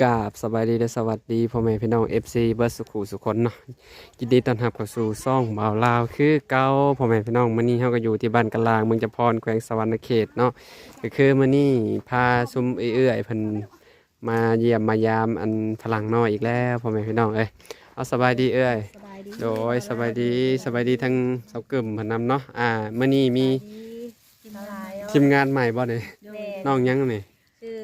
ກາບສະບາຍດີ ແລະ ສະຫວັດດີພໍ່ແມ່ພີ່ນ້ອງ ເອັຟຊີ ເບິດສຸຂູສຸຄົນເນາະ. ຍິນດີຕ້ອນຮັບເຂົ້າສູ່ຊ່ອງບ່າວລາວຄືເກົ່າ. ພໍ່ແມ່ພີ່ນ້ອງ ມື້ນີ້ເຮົາກໍຢູ່ທີ່ບ້ານກະລາງ ເມືອງຈຳພອນ ແຂວງສະຫວັນນະເຂດເນາະ. ກໍຄືມື້ນີ້ພາຊຸມເອື້ອຍໆເພິ່ນມາຢ້ຽມມາຢາມອັນຝຣັ່ງນ້ອຍອີກແລ້ວ ພໍ່ແມ່ພີ່ນ້ອງເອີຍ. ເອົາ ສະບາຍດີເອື້ອຍ. ສະບາຍດີ. ໂດຍ ສະບາຍດີ ສະບາຍດີທັງສາວກຶ້ມເພິ່ນນຳເນາະ. ອ່າ ມື້ນີ້ມີ ສະບາຍດີ ທີມງານໃໝ່ບໍ່ນີ້? ແມ່ນ. ນ້ອງຫຍັງນີ້? ຊື່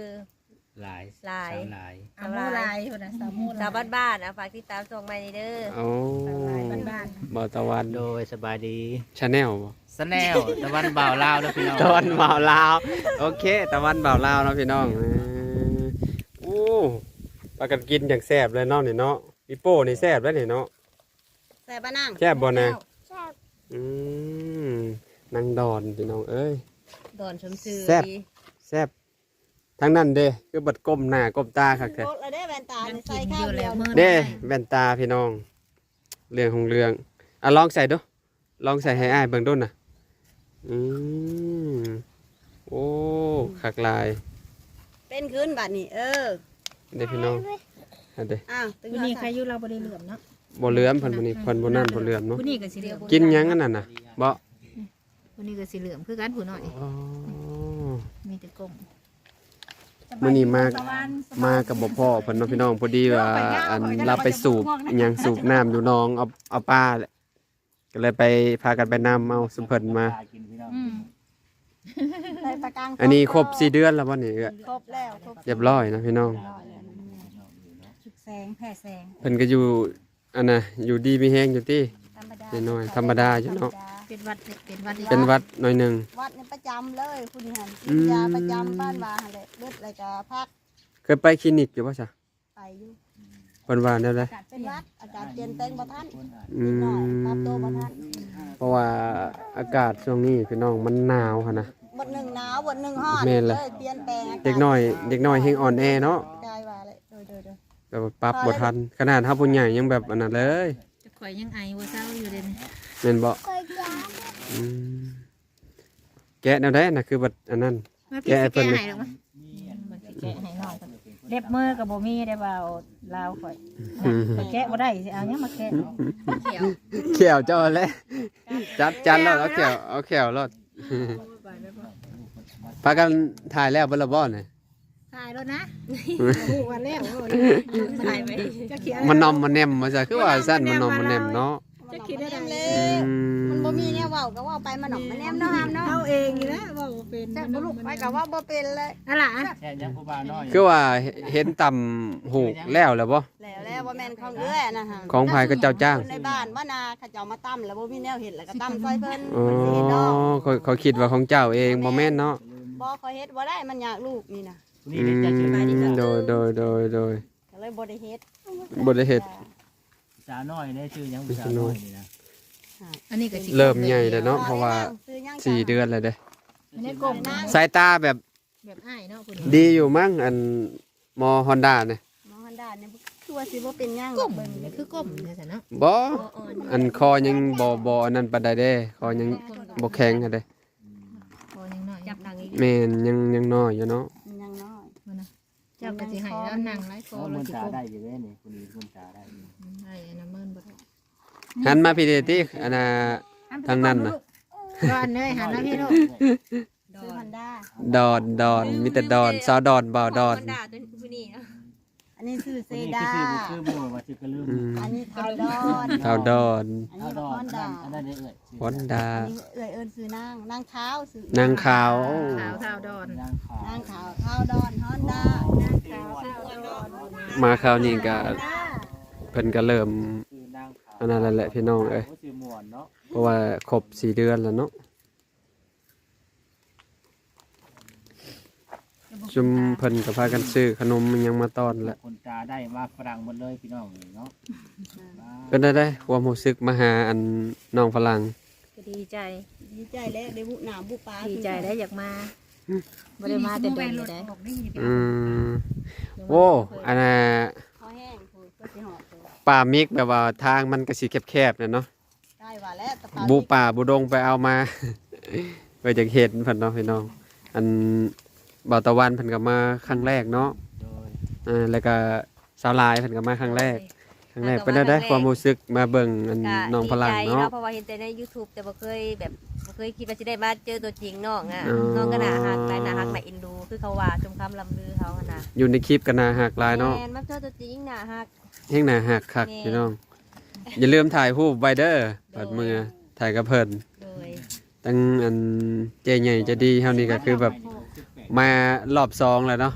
ຫຼາຍ ຫຼາຍ ສາວຫຼາຍ ສາວຫຼາຍ ສາວໝູຫຼາຍ ສາວບ້ານໆ. ອ່ະ ຝາກຕິດຕາມຊ່ອງໃໝ່ນີ້ເດີ. ໂອ້ ສາວຫຼາຍບ້ານໆ ບ່າວຕາວັນ. ໂດຍ ສະບາຍດີ Channel ບໍ່? Channel ຕາວັນບ່າວລາວເດີພີ່ນ້ອງ ຕາວັນບ່າວລາວ. ໂອເຄ ຕາວັນບ່າວລາວເນາະພີ່ນ້ອງ. ເອີ ໂອ້ ພາກັນກິນຢ່າງແຊບເລີຍເນາະນີ້ເນາະ. ປີໂປ້ນີ້ແຊບເດ້ນີ້ເນາະ. ແຊບບໍ່ນາງ? ແຊບບໍ່ນາງ? ແຊບ. ອືມ ນາງດອນພີ່ນ້ອງເອີຍ ດອນຊົມຊື່ ແຊບ ດີ ແຊບ. ທາງນັ້ນເດ້ ຄືບັດກົ້ມໜ້າກົ້ມຕາຄັກແທ້. ລົດລະເດ້ ແວ່ນຕານີ້ໃສ່ຂ້າວດຽວ ເດ້ ແວ່ນຕາພີ່ນ້ອງ ເລື່ອງຂອງເລື່ອງ. ອ່ະ ລອງໃສ່ດູ ລອງໃສ່ໃຫ້ອ້າຍເບິ່ງດູນະ. ອືມ ໂອ້ ຄັກຫຼາຍ ເປັນຂຶ້ນບາດນີ້. ເອີ ເດ້ພີ່ນ້ອງ ອັນເດ້. ອ້າວ ມື້ນີ້ໃຄຢູ່ ລາວບໍ່ໄດ້ເຫຼືອມເນາະ ບໍ່ເຫຼືອມ. ເພິ່ນມື້ນີ້ ເພິ່ນບໍ່ນັ້ນ ບໍ່ເຫຼືອມເນາະ. ຜູ້ນີ້ກໍຊິເຫຼືອມ ກິນຫຍັງອັນນັ້ນນະ ບໍ່? ຜູ້ນີ້ກໍຊິເຫຼືອມຄືກັນ ຜູ້ນ້ອຍ. ອໍ ມີແຕ່ກົ້ມ. ມື້ນີ້ມາ ມາກໍບໍ່ພໍ້ເພິ່ນເນາະພີ່ນ້ອງ. ພໍດີວ່າ ອັນ ລາວໄປສູບຫຍັງ ສູບນ້ຳຢູ່ໜອງ ເອົາ ເອົາປາແຫຼະ ກໍເລີຍໄປ ພາກັນໄປນຳເອົາຊຸມເພິ່ນມາ. ອືມ ໄດ້ປາກາງ ອັນນີ້ຄົບສີ່ເດືອນແລ້ວບໍ່ນີ້ເອື້ອຍ? ຄົບແລ້ວ ຄົບ ຮຽບຮ້ອຍເນາະພີ່ນ້ອງ. ຮຽບຮ້ອຍແລ້ວ ຖືກແສງ ແຜ່ແສງ. ເພິ່ນກໍຢູ່ ອັນນ່າ ຢູ່ດີມີແຮງຢູ່ຕິ? ທຳມະດາ ນ້ອຍໆ ທຳມະດາຢູ່ເນາະ. ເປັນຫວັດ ເປັນຫວັດ ເປັນຫວັດໜ້ອຍໜຶ່ງ. ຫວັດນີ້ປະຈຳເລີຍ ຜູ້ນີ້ຫັ້ນ ອືມ ກິນຢາປະຈຳ ບ້ານວ່າຫັ້ນແຫຼະ ເບິດແລ້ວກໍພັກ. ເຄີຍໄປຄລີນິກຢູ່ບໍ່ຊະ? ໄປຢູ່. ເພິ່ນວ່າແນວໃດ? ເປັນຫວັດ ອາກາດປ່ຽນແປງບໍ່ທັນ. ອືມ ນິດໜ້ອຍ ປັບໂຕບໍ່ທັນ. ເພາະວ່າອາກາດຊ່ວງນີ້ພີ່ນ້ອງ ມັນໜາວຫັ້ນນະ ບາດໜຶ່ງໜາວ ບາດໜຶ່ງຮ້ອນ. ແມ່ນແຫຼະ ເລີຍປ່ຽນແປງອາກາດ. ເດັກນ້ອຍ ເດັກນ້ອຍແຮງອ່ອນແອເນາະ. ໃຊ່ວ່າແຫຼະ. ໂດຍໆໆ ແບບວ່າປັບບໍ່ທັນ ຂະໜາດເຮົາຜູ້ໃຫຍ່ຍັງແບບອັນນັ້ນເລີຍ. ຂ້ອຍຍັງໄອບໍ່ເຊົາຢູ່ເດນີ້. ແມ່ນບໍ່? ອືມ ແກະແນວໃດນະ ຄືບັດອັນນັ້ນ ມາ ແກະໃຫ້ເພິ່ນ ຊິແກະໃຫ້ດອກມາ. ອືມ ມັນຊິແກະໃຫ້ນ້ອງເພິ່ນ ເລັບມືກໍບໍ່ມີໄດ້ ບ່າວລາວຂ້ອຍ. ອືມ ຂ້ອຍແກະບໍ່ໄດ້ ຊິເອົາຫຍັງມາແກະ? ແຂ້ວ ແຂ້ວເຈົ້າແຫຼະ ຈັດ ຈັດໂລດ ເອົາແຂ້ວ ເອົາແຂ້ວໂລດ. ພາກັນຖ່າຍແລ້ວເບິດແລ້ວບໍ່ນີ້? ຖ່າຍໂລດນະ ຮູ້ວ່າແລ້ວ ຖ່າຍໄວ້ ມານອມມາແນມວ່າຊະ ຄືວ່າຊັ້ນ ມານອມມາແນມເນາະ. ຈັກຄິດແນວໃດ? ອືມ ມັນບໍ່ມີແນວເວົ້າ ກໍເວົ້າໄປ ມານອມມາແນມເນາະ ຫ້າມເນາະ. ເຮົາເອງນີ້ແຫຼະເວົ້າບໍ່ເປັນ ແຊບບໍ່ລູກ ໄປກໍເວົ້າບໍ່ເປັນເລີຍ. ຫັ້ນລະ ຄືວ່າເຫັນຕຳຫູກແລ້ວແລ້ວບໍ່? ແລ້ວ ແລ້ວ ບໍ່ແມ່ນຂອງເອື້ອຍອັນນັ້ນ ຂອງໃຜ ຂະເຈົ້າຈ້າງ? ໃນບ້ານບໍ່ນາ ເຂົາເຈົ້າມາຕຳ ແລ້ວບໍ່ມີແນວເຮັດ ແລ້ວກໍຕຳໃສ່ເພິ່ນ. ອໍ ເພິ່ນຊິເຮັດດອກ ຂ້ອຍ ຂ້ອຍຄິດວ່າຂອງເຈົ້າເອງ ບໍ່ແມ່ນເນາະ? ບໍ່ ຂ້ອຍເຮັດບໍ່ໄດ້ ມັນຍາກລູກນີ້ນະ. ອືມ ໂດຍ ໂດຍ ໂດຍ ໂດຍ ກໍເລີຍບໍ່ໄດ້ເຮັດ ບໍ່ໄດ້ເຮັດ. ສາວນ້ອຍເດ້ ຊື່ຫຍັງ ສາວນ້ອຍນີ້ນະ? ອັນນີ້ກໍຊິເລີ່ມໃຫຍ່ແລ້ວເນາະ ເພາະວ່າສີ່ເດືອນແລ້ວເດ້. ອັນນີ້ກົ້ມ ສາຍຕາແບບ ແບບອ້າຍເນາະ ຜູ້ນີ້ ດີຢູ່ມັ້ງ ອັນໝໍຮອນດານີ້. ໝໍຮອນດານີ້ຄືວ່າຊິບໍ່ເປັນຫຍັງ ກ້ມ ເບິ່ງນີ້ຄືກົ້ມແທ້ຊະເນາະ. ບໍ່ ອ່ອນໆ ອັນຄໍຍັງບໍ່ ບໍ່ອັນນັ້ນປານໃດເດ້ ຄໍຍັງບໍ່ແຂງຫັ້ນເດ້. ຄໍຍັງນ້ອຍ ຈັບຫຼັງອີກ ແມ່ນ ຍັງ ຍັງນ້ອຍຢູ່ເນາະ ຍັງນ້ອຍ. ເຈົ້າກໍຊິໃຫ້ລາວນັ່ງຫຼາຍ ຄໍລາວຊິກົ້ມ. ໄດ້ຢູ່ເດ້ນີ້ ຜູ້ນີ້ຄົນຕາໄດ້ຢູ່. ອືມ ໄດ້ອັນນັ້ນເມີນບໍ່ໄດ້. ຫັນມາພີ້ເດ້ຕິ ອັນນ່າ ທາງນັ້ນນະ ດອນເອີຍ ຫັນມາພີ້ລູກ. ຊື່ຮອນດາ ດອນ ດອນ ມີແຕ່ດອນ ສາວດອນ ບ່າວດອນ. ຮອນດາຕົວຜູ້ນີ້ເນາະ ອັນນີ້ຊື່ເຊດາ ຄືໝູ່ວ່າຊື່ກະລືມ. ອືມ ອັນນີ້ທ້າວດອນ ທ້າວດອນ ອັນນີ້ຮອນດາ ອັນນັ້ນເດ້ເອື້ອຍ ຮອນດາ. ອັນນີ້ເອື້ອຍເອີ້ນຊື່ນາງ ນາງຂາວ ຊື່ນາງຂາວ. ຂາວ ທ້າວດອນ ນາງຂາວ ນາງຂາວ ທ້າວດອນ ຮອນດາ ນາງຂາວ ທ້າວດອນ. ມາຄາວນີ້ກະ ເພິ່ນກະເລີ່ມ ອັນນັ້ນແຫຼະພີ່ນ້ອງເອີຍ ເພາະວ່າຄົບສີ່ເດືອນແລ້ວເນາະ. ຊຸມເພິ່ນກໍພາກັນຊື້ຂະໜົມອີ່ຫຍັງມາຕ້ອນແຫຼະ. ຄົນຕາໄດ້ມາຝຣັ່ງໝົດເລີຍພີ່ນ້ອງເອີຍເນາະ. ເປັນແນວໃດຄວາມຮູ້ສຶກມາຫາອັນນ້ອງຝຣັ່ງ? ກໍດີໃຈ ດີໃຈແຫຼະ ໄດ້ບຸໜ້າບຸປາ ດີໃຈແຫຼະ ຢາກມາ ບໍ່ໄດ້ມາແຕ່ດົນແລ້ວໃດ. ອືມ ໂອ້ ອັນນ່າ ພໍແຮງ ພໍຊິຮອດ ປ່າມິກ ແບບວ່າທາງມັນກໍຊິແຄບໆແຫຼະເນາະ. ໃກ້ວ່າແລ້ວ ຕະປາ ບຸປ່າບຸດົງໄປເອົາມາ ເພື່ອຢາກເຫັນເພິ່ນເນາະພີ່ນ້ອງ. ອັນ ບ່າວຕາວັນເພິ່ນກໍມາຄັ້ງແລກເນາະ. ໂດຍ ເອີ ແລ້ວກໍສາວຫຼາຍເພິ່ນກໍມາຄັ້ງແລກ ໂດຍ ຄັ້ງແລກ ເພິ່ນກໍມາ ເປັນແນວໃດ ຄັ້ງແລກ ຄວາມຮູ້ສຶກມາເບິ່ງອັນ ກໍ ນ້ອງພະລັງເນາະ ດີໃຈເນາະ ເພາະວ່າເຫັນແຕ່ໃນຢູທູບ ແຕ່ບໍ່ເຄີຍແບບ ບໍ່ເຄີຍຄິດວ່າຊິໄດ້ມາເຈີຕົວຈິງນ້ອງອະ ອໍ ນ້ອງກໍໜ້າຮັກຫຼາຍ ໜ້າຮັກໜ້າເອັນດູ ຄືເຂົາວ່າ ສົມຄຳລ່ຳລືເຂົາຫັ້ນນະ ຢູ່ໃນຄລິບກໍໜ້າຮັກຫຼາຍເນາະ ແມ່ນ ມາເຈີຕົວຈິງໜ້າຮັກ ແຮງໜ້າຮັກຄັກ ແມ່ນ ພີ່ນ້ອງ ຢ່າລືມຖ່າຍຮູບໄວ້ເດີ ໂດຍ ບັດເມືອ ຖ່າຍກັບເພິ່ນ ໂດຍ ທັງອັນເຈ້ໃຫຍ່ໃຈດີເຮົານີ້ກໍຄືແບບມາຮອບສອງແລ້ວເນາະ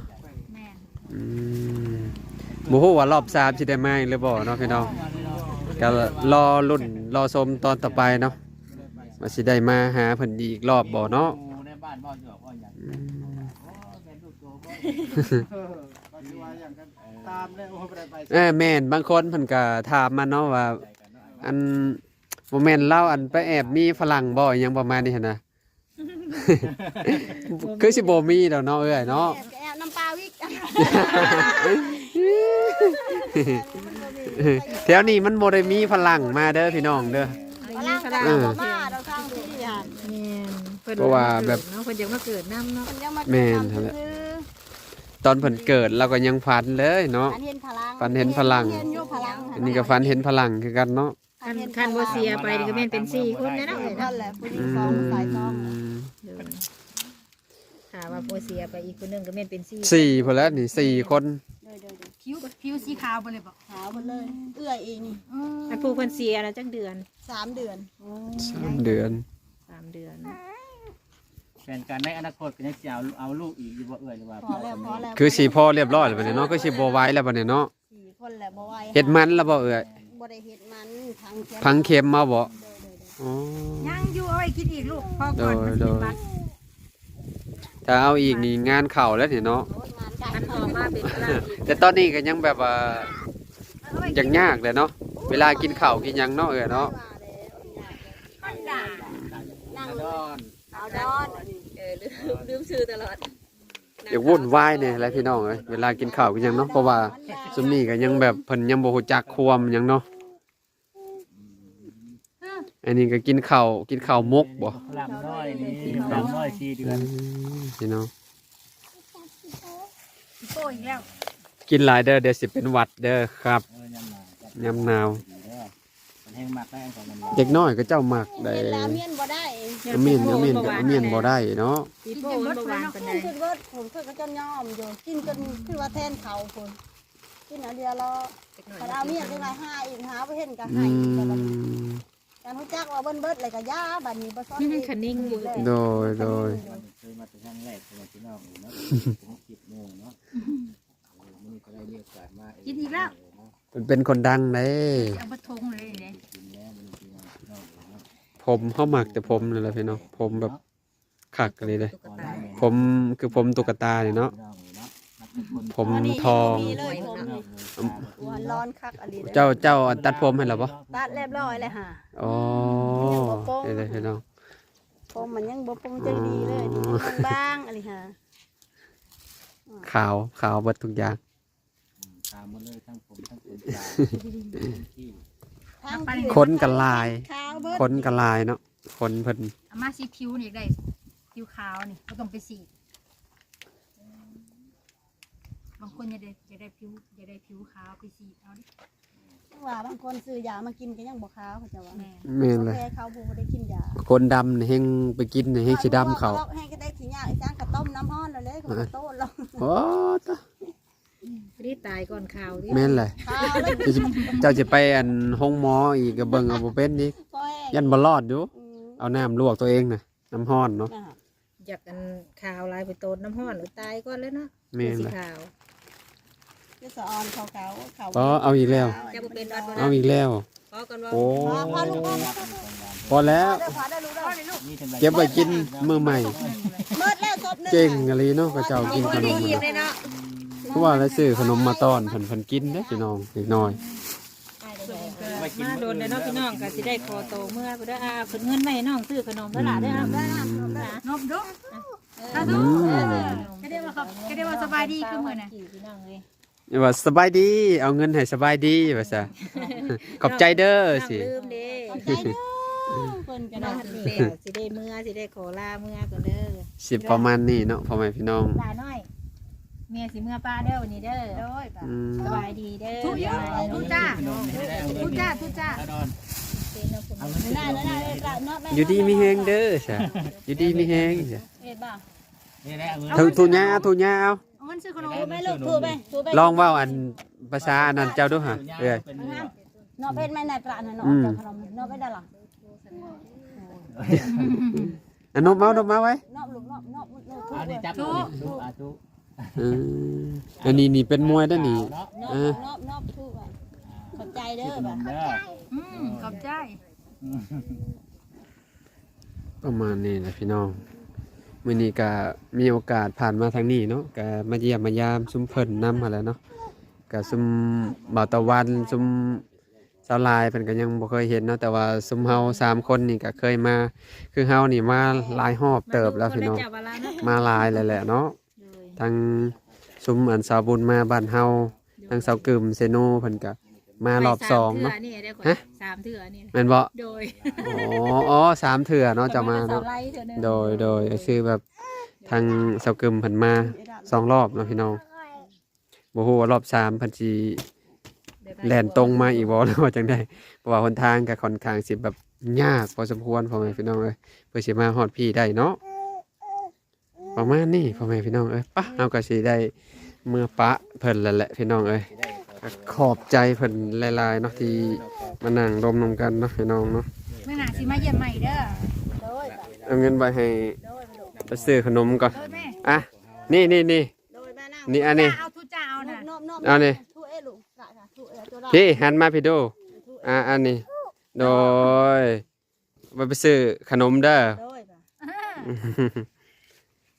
ແມ່ນ ອືມ ບໍ່ຮູ້ວ່າຮອບສາມຊິໄດ້ມາອີກຫຼືບໍ່ເນາະພີ່ນ້ອງ ກໍລໍລຸ້ນລໍຊົມຕອນຕໍ່ໄປເນາະ ວ່າຊິໄດ້ມາຫາເພິ່ນອີກຮອບບໍ່ເນາະ ອືມ ເອີ ແມ່ນ ບາງຄົນເພິ່ນກໍຖາມມາເນາະວ່າ ອັນ ບໍ່ແມ່ນລາວ ອັນ ໄປແອບມີຝຣັ່ງບໍ່ ອີ່ຫຍັງປະມານນີ້ຫັ້ນນະ ຄືຊິບໍ່ມີດອກເນາະເອື້ອຍເນາະ ແອບ ແອບນຳປາວິກ ແຖວນີ້ມັນບໍ່ໄດ້ມີຝຣັ່ງມາເດີພີ່ນ້ອງເດີ ບໍ່ມີຝຣັ່ງ ເອີ ບໍ່ມາດອກທາງນີ້ຫັ້ນ ແມ່ນ ເພິ່ນ ເພາະວ່າແບບ ເນາະ ເພິ່ນຢາກມາເກີດນຳເນາະ ເພິ່ນຢາກມາເກີດນຳ ແມ່ນຫັ້ນແຫຼະ ຄື ຕອນເພິ່ນເກີດ ລາວກໍຍັງຝັນເລີຍເນາະ ຝັນເຫັນຝຣັ່ງ ຝັນເຫັນຝຣັ່ງ ເຫັນຢູ່ຝຣັ່ງ ອັນນີ້ກໍຝັນເຫັນຝຣັ່ງຄືກັນເນາະ ຄັນ ຄັນບໍ່ເສຍໄປນີ້ກໍແມ່ນເປັນສີ່ຄົນແລ້ວເນາະ ເອີຍເນາະ ນັ້ນແຫຼະ ຜູ້ຍິງສອງ ຜູ້ຊາຍສອງ ອືມ ໂດຍ ຖ້າວ່າບໍ່ເສຍໄປອີກຜູ້ໜຶ່ງກໍແມ່ນເປັນສີ່ ສີ່ພຸ້ນແຫຼະນີ້ ສີ່ຄົນ ໂດຍໆ ຜິວ ຜິວສີຂາວເບິດເລີຍບໍ? ຂາວເບິດເລີຍ ເອື້ອຍອີກນີ້ ອືມ ອັນຜູ້ເພິ່ນເສຍນະຈັກເດືອນ? ສາມເດືອນ ໂອ້ ສາມເດືອນ ສາມເດືອນ ແຜນການໃນອະນາຄົດກໍຍັງຊິເອົາ ເອົາລູກອີກຢູ່ບໍ່ເອື້ອຍ ຫຼືວ່າພໍແລ້ວ ພໍແລ້ວ ຄືຊິພໍຮຽບຮ້ອຍແລ້ວບັດນີ້ເນາະ ຄືຊິບໍ່ໄຫວແລ້ວບັດນີ້ເນາະ ສີ່ຄົນແຫຼະ ບໍ່ໄຫວ ເຮັດມັນແລ້ວບໍ່ເອື້ອຍ? ບໍ່ໄດ້ເຮັດມັນ ຝັງເຂັມ ຝັງເຂັມມາບໍ່? ໂດຍໆໆ ອໍ ຍັງຢູ່ ເອົາໄວ້ກິນອີກລູກ ພໍກ່ອນ ໂດຍໆ ມັນຊິເປັນຫວັດ ຖ້າເອົາອີກນີ້ງານເຂົ້າແລ້ວນີ້ເນາະ ໂອ້ຍ ງານການ ຄັນອອກມາເປັນຝຣັ່ງ ແຕ່ຕອນນີ້ກໍຍັງແບບວ່າ ເອົາໄວ້ກິນ ຢາກຍາກແຫຼະເນາະ ເວລາກິນເຂົ້າກິນຫຍັງເນາະເອື້ອຍເນາະ ມັນກະ ນັ່ງ ເອົາດອນ ເອີ ລືມ ລືມຊື່ຕະຫຼອດ ຢາກວຸ້ນວາຍແດ່ແຫຼະພີ່ນ້ອງເອີຍ ເວລາກິນເຂົ້າກິນຫຍັງເນາະ ເພາະວ່າຊຸມນີ້ກໍຍັງແບບເພິ່ນຍັງບໍ່ຮູ້ຈັກຄວາມຫຍັງເນາະ ອັນນີ້ກໍກິນເຂົ້າ ກິນເຂົ້າໝົກບໍ່? ພະລັງນ້ອຍນີ້ ພະລັງນ້ອຍສີ່ເດືອນ ອືມ ພີ່ນ້ອງ ໂຕອີກແລ້ວ ກິນຫຼາຍເດີ ດຽວຊິເປັນຫວັດເດີ ຄັບ ເອີ ຍາມໜາວ ຍາມໜາວ ເດັກນ້ອຍເຂົາເຈົ້າມັກໄດ໋ ອາມຽນບໍ່ໄດ້ ອາມຽນ ອາມຽນ ອາມຽນບໍ່ໄດ້ເນາະ ປີໂປ້ມັນບໍ່ຫວານປານໃດ ກິນຈົນເບິດ ເພິ່ນກໍຈົນຍອມຢູ່ ກິນຈົນຄືວ່າແທນເຂົາພຸ້ນ ກິນອັນດຽວລະ ຄັນອາມຽນຈັ່ງໃດຫາອີກ ຫາບໍ່ເຫັນກໍໄຫ້ ອືມ ຄັນຮູ້ຈັກວ່າເບິດ ເບິດແລ້ວກໍຢ່າ ບັດນີ້ບໍ່ສົນອີກ ຍັງຄະນິງຢູ່ ໂດຍ ໂດຍ ເຄີຍມາແຕ່ຄັ້ງແລກ ເພື່ອນພີ່ນ້ອງເອີຍເນາະ ເປັນຄລິບໜຶ່ງເນາະ ເອີ ມື້ນີ້ກໍໄດ້ມີໂອກາດມາ ກິນອີກແລ້ວ ເອີ ເນາະ ເພິ່ນເປັນຄົນດັງເດ້ ເອົາເບິດຖົງເລີຍເດ້ ກິນແລ້ວມື້ນີ້ພີ່ນ້ອງເອີຍເນາະ ຜົມ ເຮົາມັກແຕ່ຜົມນີ້ແຫຼະພີ່ນ້ອງ ຜົມແບບ ຄັກອີ່ຫຼີເດ້ ຜົມຄືຜົມຕຸກກະຕານີ້ເນາະ ຜົມທອງ ອັນນີ້ມີເລີຍ ຜົມນີ້ ອືມ ຫົວຮ້ອນຄັກອີ່ຫຼີເດ້ ເຈົ້າ ເຈົ້າອັນຕັດຜົມໃຫ້ແລ້ວບໍ່? ຕັດຮຽບຮ້ອຍແລ້ວຫາ ອໍ ນີ້ຍັງບໍ່ປົງ ນີ້ເດ້ພີ່ນ້ອງ ຜົມມັນຍັງບໍ່ປົງ ອໍ ຈັ່ງດີເລີຍ ນີ້ຍັງບາງອີ່ຫຼີຫາ ຂາວ ຂາວເບິດທຸກຢ່າງ ອືມ ຂາວໝົດເລີຍ ທັງຜົມ ທັງຂົນຕາ ທັງຄິ້ວ ທັງ ຂົນກໍຫຼາຍ ຂາວເບິດ ຂົນກໍຫຼາຍເນາະ ຂົນເພິ່ນ ອາມາສີຜິວນີ້ ຢາກໄດ້ຜິວຂາວນີ້ ບໍ່ຕ້ອງໄປສີດ ບາງຄົນຢາກໄດ້ ຢາກໄດ້ຜິວ ຢາກໄດ້ຜິວຂາວ ໄປສີດເອົາເດ້ ຄືວ່າບາງຄົນຊື້ຢາມາກິນກໍຍັງບໍ່ຂາວ ເຂົາເຈົ້າວ່າ ແມ່ນ ແມ່ນແຫຼະ ແຕ່ເຂົາຜູ້ບໍ່ໄດ້ກິນຢາ ຄົນດຳນີ້ແຮງໄປກິນນີ້ແຮງຊິດຳເຂົ້າ ແຮງກໍໄດ້ຂີ້ຫຍ້າອີຫຍັງ ກໍຕົ້ມນ້ຳຮ້ອນແລ້ວເລີຍ ເຂົາກໍໂຕດລົງ ໂອ້ ຕາຍ ພໍດີຕາຍກ່ອນຂາວເດ້ ແມ່ນແຫຼະ ຂາວເລີຍ ເຈົ້າຊິໄປອັນໂຮງໝໍອີກກໍເບິ່ງເອົາບໍ່ເປັນອີກ ພໍແຮງ ຢ້ານບໍ່ລອດຢູ່ ອືມ ເອົານ້ຳລວກຕົວເອງນະ ນ້ຳຮ້ອນເນາະ ຢາກອັນຂາວຫຼາຍ ໄປໂຕດນ້ຳຮ້ອນ ຕາຍກ່ອນແລ້ວເນາະ ແມ່ນແຫຼະ ຄືຊິຂາວ ຄືສະອອນຂາວໆ ຂາວ ອໍ ເອົາອີກແລ້ວ ເຈົ້າບໍ່ເປັນຫວັດບໍ່ນະ ເອົາອີກແລ້ວ ພໍກ່ອນບໍ່ ໂອ້ ພໍ ພໍລູກ ພໍ ພໍ ພໍແລ້ວ ພໍເດີ ພໍເດີລູກເດີ ເກັບໄວ້ກິນມື້ໃໝ່ ໝົດແລ້ວ ສົບໜຶ່ງ ເກັ່ງອີ່ຫຼີເນາະ ເຂົາເຈົ້າກິນຂະໜົມ ອີ່ມເລີຍເນາະ ຄືວ່າລະຊື້ຂະໜົມມາຕ້ອນເພິ່ນ ເພິ່ນກິນເດ້ພີ່ນ້ອງ ເດັກນ້ອຍ ມາດົນແລ້ວເນາະພີ່ນ້ອງ ກໍຊິໄດ້ຂໍໂຕເມືອພຸ້ນເດີ ອ່າ ເອົາຂຶ້ນເງິນໄວ້ໃຫ້ນ້ອງຊື້ຂະໜົມເດີຫຼ້າເດີ ອືມ ເອົາເດີ ນົບດຸ ສາທຸ ອືມ ເອີ ກໍໄດ້ວ່າ ກໍໄດ້ວ່າສະບາຍດີຄືມື້ນະ ພີ່ນ້ອງເອີຍ ວ່າສະບາຍດີ ເອົາເງິນໃຫ້ສະບາຍດີວ່າຊະ ຂອບໃຈເດີ ຊິ ລືມເດ້ ຂອບໃຈເດີ ເພິ່ນກໍໄດ້ ນ້ອງເດ້ ຊິໄດ້ເມືອ ຊິໄດ້ຂໍລາເມືອກ່ອນເດີ ຊິປະມານນີ້ເນາະ ພໍ່ແມ່ພີ່ນ້ອງ ຫຼ້ານ້ອຍ ແມ່ຊິເມືອປະເດີວັນນີ້ເດີ. ໂດຍ ອືມ ສະບາຍດີເດີ. ທຸ ທຸຈ້າ ທຸຈ້າ ທຸຈ້າ. ຢູ່ດີມີແຮງເດີຊະ ຢູ່ດີມີແຮງຊະ. ເຮັດບໍ່? ທຸ ທຸຍາ ທຸຍາເອົາ. ເອົາເງິນຊື້ຂະໜົມ. ໄປລູກ ທຸໄປ ທຸໄປ. ລອງເວົ້າອັນພາສາອັນນັ້ນເຈົ້າດູຫາ ເອື້ອຍ. ເນາະ ເພັດແມ່ນນາຍປະນະເນາະ ອືມ ເຈົ້າຂະໜົມເນາະ ໄປໄດ້ລະ. ອັນນົບເອົາ ນົບມາໄວ້. ເນາະລູກເນາະ ເນາະ ເນາະ ທຸ ອັນນີ້ຈັບ ທຸ ທຸ ອ່າ ທຸ. ເອີ ອັນນີ້ນີ້ເປັນມວຍໄດ໋ນີ້. ເນາະ ເອີ ເນາະ ເນາະ ທຸ. ຂອບໃຈເດີ. ອືມ ຂອບໃຈ. ປະມານນີ້ແຫຼະພີ່ນ້ອງ. ມື້ນີ້ກະມີໂອກາດຜ່ານມາທາງນີ້ເນາະ ກະມາຢ້ຽມມາຢາມຊຸມເພິ່ນນຳຫັ້ນແຫຼະເນາະ. ກະຊຸມບ່າວຕາວັນ ຊຸມສາວລາຍເພິ່ນກະຍັງບໍ່ເຄີຍເຫັນເນາະ ແຕ່ວ່າຊຸມເຮົາສາມຄົນນີ້ກະເຄີຍມາ. ຄືເຮົານີ້ມາຫຼາຍຮອບເຕີບແລ້ວພີ່ນ້ອງ ມາຫຼາຍແລ້ວແຫຼະເນາະ. ໂດຍ ທັງຊຸມອັນສາວບຸນມາບ້ານເຮົາ ໂດຍ ທັງສາວກຶມເຊໂນເພິ່ນກະມາຮອບສອງເນາະ. ໄປສາມເທື່ອນີ້ເດ້. ຮະ? ສາມເທື່ອນີ້ ແມ່ນບໍ່? ໂດຍ. ອໍ ອໍ ສາມເທື່ອເນາະ ເຈົ້າມາເນາະ. ໂດຍ ໂດຍ ຄືແບບທັງສາວກຶມເພິ່ນມາສອງຮອບເນາະພີ່ນ້ອງ. ບໍ່ຮູ້ວ່າຮອບສາມເພິ່ນຊິແລ່ນຕົງມາອີກບໍ່ ຫຼືວ່າຈັ່ງໃດ ເພາະວ່າຫົນທາງກະຂ້ອນຂ້າງຊິແບບຍາກພໍສົມຄວນ ພໍ່ແມ່ພີ່ນ້ອງເອີຍ ເພື່ອຊິມາຮອດພີ້ໄດ້ເນາະ. ປະມານນີ້ພໍ່ແມ່ພີ່ນ້ອງເອີຍ. ປະ ເຮົາກະຊິໄດ້ເມືອປະເພິ່ນແລ້ວແຫຼະພີ່ນ້ອງເອີຍ. ກະຂອບໃຈເພິ່ນຫຼາຍໆເນາະ ທີ່ມານັ່ງລົມນຳກັນເນາະພີ່ນ້ອງເນາະ. ມື້ໜ້າຊິມາຢ້ຽມໃໝ່ເດີ. ເອົາເງິນໄວ້ໃຫ້ໄປຊື້ຂະໜົມກ່ອນ. ອ່ະ ນີ້ໆໆ ໂດຍ ມານັ່ງ. ນີ້ ອັນນີ້ ທຸຈ້າເອົາ ທຸຈ້າເອົານະ ທຸເອລູກ ທຸເອລູກ ທຸເອ ທຸເອ ທຸລາ ພີ່ ຫັນມາພີ້ດູ. ອ່າ ອັນນີ້ ໂດຍ ໄວ້ໄປຊື້ຂະໜົມເດີ. ໂດຍ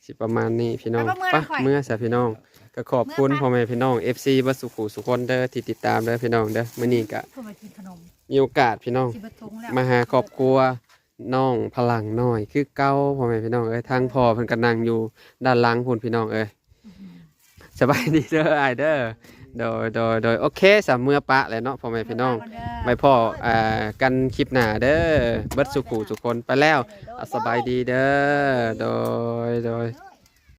ຊິປະມານນີ້ພີ່ນ້ອງ. ໄປ ເມືອຊະພີ່ນ້ອງ. ກະຂອບຄຸນພໍ່ແມ່ພີ່ນ້ອງ ເອັຟຊີ ເບິດສູ່ຜູ້ສູ່ຄົນເດີ ທີ່ຕິດຕາມເດີພີ່ນ້ອງເດີ. ມື້ນີ້ກະມີໂອກາດພີ່ນ້ອງ ມາຫາຄອບຄົວ ນ້ອງພະລັງນ້ອຍຄືເກົ່າ ພໍ່ແມ່ພີ່ນ້ອງເອີຍ. ທາງພໍ່ເພິ່ນກະນັ່ງຢູ່ດ້ານຫຼັງພຸ້ນພີ່ນ້ອງເອີຍ. ສະບາຍດີເດີອ້າຍເດີ. ໂດຍ ໂດຍ ໂດຍ ໂອເຄ ສຳເມືອປະແລ້ວເນາະ ພໍ່ແມ່ພີ່ນ້ອງ. ໄວ້ພໍ້ ອ່າ ກັນຄລິບໜ້າເດີ ເບິດສູ່ຜູ້ສູ່ຄົນ. ໄປແລ້ວ ສະບາຍດີເດີ. ໂດຍ ໂດຍ.